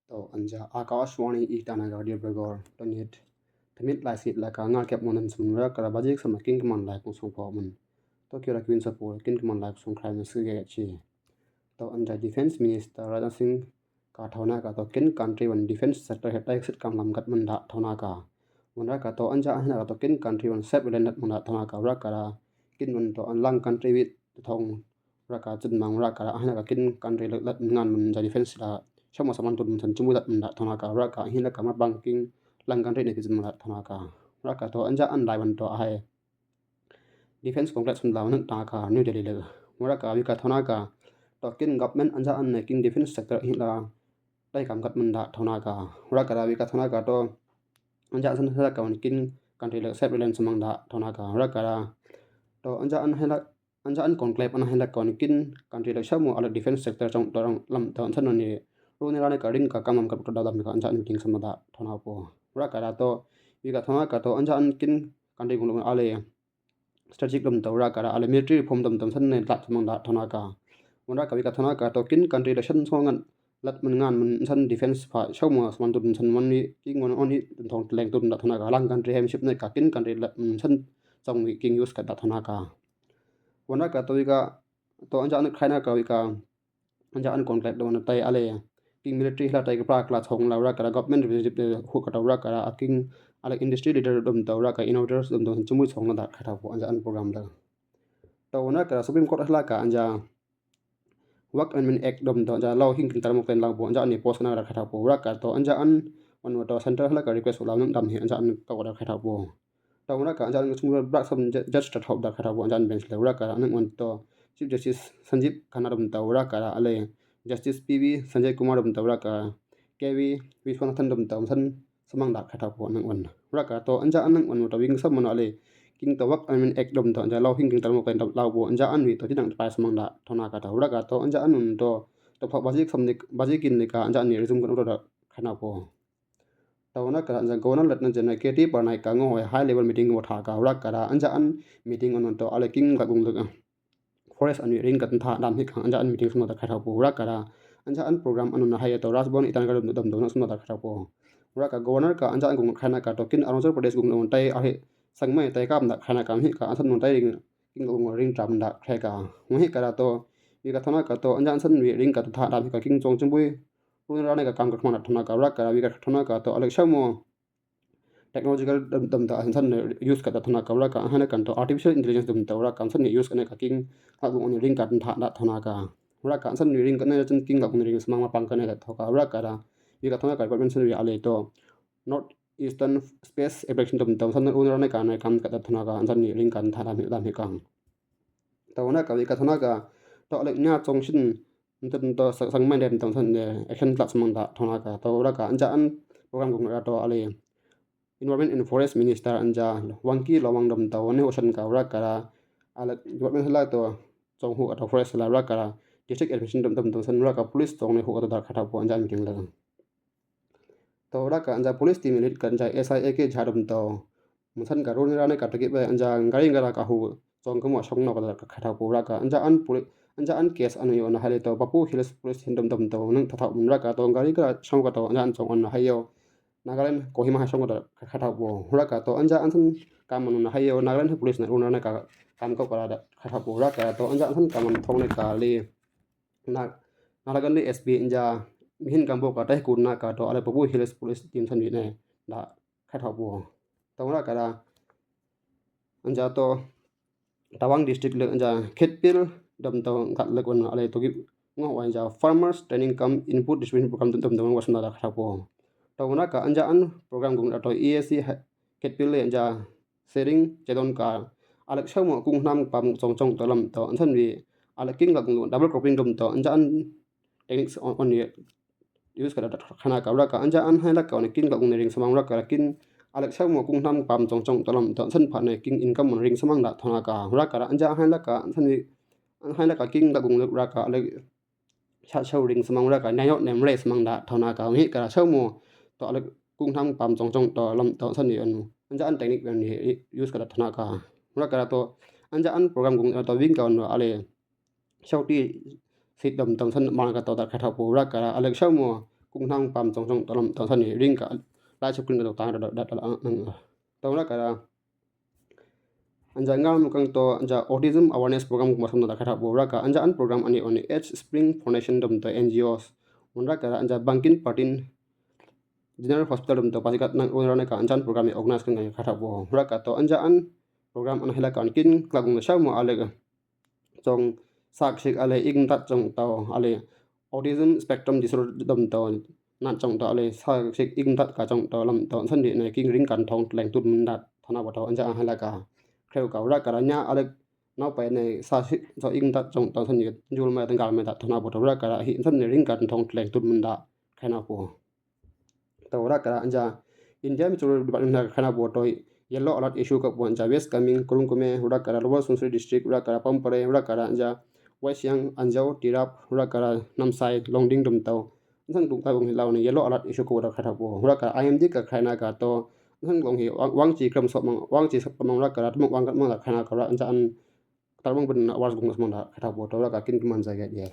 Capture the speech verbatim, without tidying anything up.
To anja Akashvani Itanagar Dibrugarh, to nit. Thamit lai sit la ka ngal kep monan sum ra kara bajik sama kin kaman lai kung sung pa man. To kira kwin sapu kin kaman lai kung sung krai na sige chi. To anja Defense Minister Rajnath Singh ka thauna ka to kin country wan defense sector het tai sit kam lam kat manda thauna ka. Wan ra ka to anja an ka to kin country wan self reliant manda thauna ka ra kara kin wan to an lang country wit thong ra ka chun mang ra kara an ka kin country lat ngan man ja defense la. Shamo saman tun san chumu lat manda thauna ka ra ka hin la ka ma banking lang country ne ki chun manda thauna ka. Ra ka to anja an lai wan to ai Defense Complex hon la nang ta ka New Delhi le. Wara ka wi ka thona ka to kin government anja an ne kin defense sector hin la tai kam kat manda thona ka. Wara ka wi ka thona ka to anja an san la ka wan kin country le self reliance mang da thona ka. Wara ka to anja an hela anja an conclave an hela ka wan kin country le shamo ala defense sector chong to rang lam to an san ni ru ni ra ne ka ring ka kam lam ka da lam ka anja an meeting sama da thona po. Wara ka to wi ka thona ka to anja an kin country kung lo ale strategic dom to ra kara ale military reform dom to san ne lat mang da thona ka. Wan ra ka wi ka thona ka to kin country la shan so ngan lat man ngan man san defense pa shau ma man dun san man ni king wan on ni dun thong tleng dun da thona ka lang country hem ship ne ka kin country lat man san song wi king use ka da thona ka. Wan ra ka to wi ka to anja an khai na ka wi ka anja an conclave dom na tai ale king military hla tai ka pra kla chong la ra kara government representative hu ka ra kara a king ale industry leader dom to ra ka innovators dom to chumui chong na da kha tha po anja an program da. To na kara Supreme Court hla ka anja Work Amendment Act dom to anja lao hing kin tar mo ken la po anja an ni post na ra kha tha po ra ka to anja an wan to center hla ka request la nang dam hi anja an ka ra kha tha po. To wara ka anja an chung brak sam judge ta thop da kha tha po anja an bench le wara ka nang wan to Chief Justice Sanjib Khanna dom to wara ka ale Justice P V Sanjay Kumar dom to wara ka K V Viswanathan dom to san samang da kha tha po nang wan wara ka to anja an nang wan to wing sam mano ale king to Work Amendment Act dom to anja lao hing king tar mo ken dom lao po anja an wi to ti nang pa samang da thona ka to wara ka to anja an to to pha bajik sam ni bajik kin ni ka anja an ni resume kan da kha na po. To na ka anja governor lat na jana K T Parnaik ka ngo high level meeting mo tha ka ra kara anja an meeting on to ale king ka gung luk forest an ring ka tha dam hi ka anja an meeting sma ta kha tha po ra kara anja an program an na haya to Raj Bhavan Itanagar dam dam sma ta kha tha po. Ra ka governor ka anja an gung kha na ka to kin Arunachal Pradesh gung on tai a hi sang mai tai kam da kha na ka hi ka an san tai ring king ka gung ring tram da kha ka. Mo hi kara to wi ka thona ka to anja an san wi ring ka tha dam hi ka king chong chimbui Ru ni ra ne ka kam ka khmang da thona ka ra kara wi ka thona ka to alek shamo technological dam dam da san ne use ka da thona ka ra ka han kan to artificial intelligence dam da ra ka san ne use ka ne ka king ha gung ni ring ka tha da thona ka ra ka san ne ring ka ne chin king ka gung ring samang ma pang ka ne da thoka ra kara wi ka thona ka department san wi ale to North Eastern Space Exploration dam da san ne ru ni ra ne ka ne kam ka da thona ka san ne ring ka tha da mi da mi kang. To na ka wi ka thona ka to alek nya chong shin Ntu ntu sa sang mai dem tong san ne action tla samang da thona ka to ra ka anja an program kung ra to ale Environment and Forest Minister anja Wangkee Lawang dom to ne ho san ka ra ka ra ale department la to chong hu ka to forest la ra ka ra district administration dom dom san ra ka police chong ne hu ka to da kha tha po anja an king la. To ra ka anja police team lit ka anja S I A ke jha dom to Mun san ka ru ni ra ne ka ta ki be anja gari nga ra ka hu chong ka mo shong no ka ta ka kha tha po ra ka anja an poli anja an case an yo na hale to Papu Hills Police hin dom dom to nang tha tha mun ra ka to gari ka ra shong ka to anja an chong an na hayo Nagaland Kohima ha shong ka ta ka kha tha po ra ka to anja an san ka man na hayo Nagaland Police na ru na ne ka kam ka ka ra da kha tha po ra ka to anja an san ka man thong ne ka li na Nagaland S P anja mihin kam bo ka ta ku na ka to ale Papu Hills Police team san ni ne da kha tha po. To ra ka ra anja to Tawang district le anja Khetpil dom to ngat le kon ale to ki ngo wa anja farmers training cum input distribution program dom dom wa sna da kha tha po. To na ka anja an program gung da to E A C Khetpil le anja sering chedon ka alek shamo kung hnam pam chong chong to lam to an san wi alek king ka kung double cropping dom to anja an techniques on on use ka da khana ka ra ka anja an hai la ka ne king ka kung ne ring samang ra ka king alek shamo kung hnam pam chong chong to lam to an san pha ne king income on ring samang da thona ka ra ka anja hai la ka an san wi an hai la ka king ka kung ra ka alek sha shau ring samang ra ka nyayo nem re samang da thona ka hi ka ra shamo to alek kung hnam pam chong chong to lam to an san wi an anja an technique an use ka da thona ka ra ka to anja an program kung to wing ka an ale shau ti sit dom dom san ma ka to da kha tha po ra ka ra alek shamo pung nang pam chong chong ta lam ta sani ring ka lai chok ring ka ta ta ta ta ta ta ta ra ka ra. Anja ngam kang to anja autism awareness program kuma samna da kara bo ra ka anja an program ani oni H Spring Foundation dom to N G Os. Un ra ka ra anja Bangkin Partin General Hospital dom to Pasighat nang un ra ka anja an program ni organize kan kara bo ra ka to anja an program an hila kan kin klak na shamo ale ka. Chong sak sik ale ign tat chong to ale autism spectrum disorder dom to nat chong to ale sak sik ign tat ka chong to lam to san di ne king ring kan thong leng tut mun dat thana bo to anja an hila ka. Khreu ka ra ka ra nya ale nau pai ne sa sik so ign tat chong to san di jul mai tang gal mai dat thana bo to ra ka ra hi san di ring kan thong leng tut mun dat khreu na bo. To ra ka ra anja India mi churu department na khreu na bo to yellow alert issue ka bo anja West Kameng, Kurung Kumey, ra ka ra Lower Sunsiri District, ra ka ra Pampare, ra ka ra anja West Siang, Anjaw, Tirap, ra ka ra Namsai, Longding dom to. Nsang dum ka bung hi lau ni yellow alert issue ka bo da khreu na bo. Ra ka ra I M D ka khreu na ka to. Nsang long hi wang chi kram so mang, wang chi sa mang ra ka ra tum wang ka mang da khreu na ka ra anja an tar mang bun na wars bung na mang da khreu na bo to ra ka kin man sa ya ya.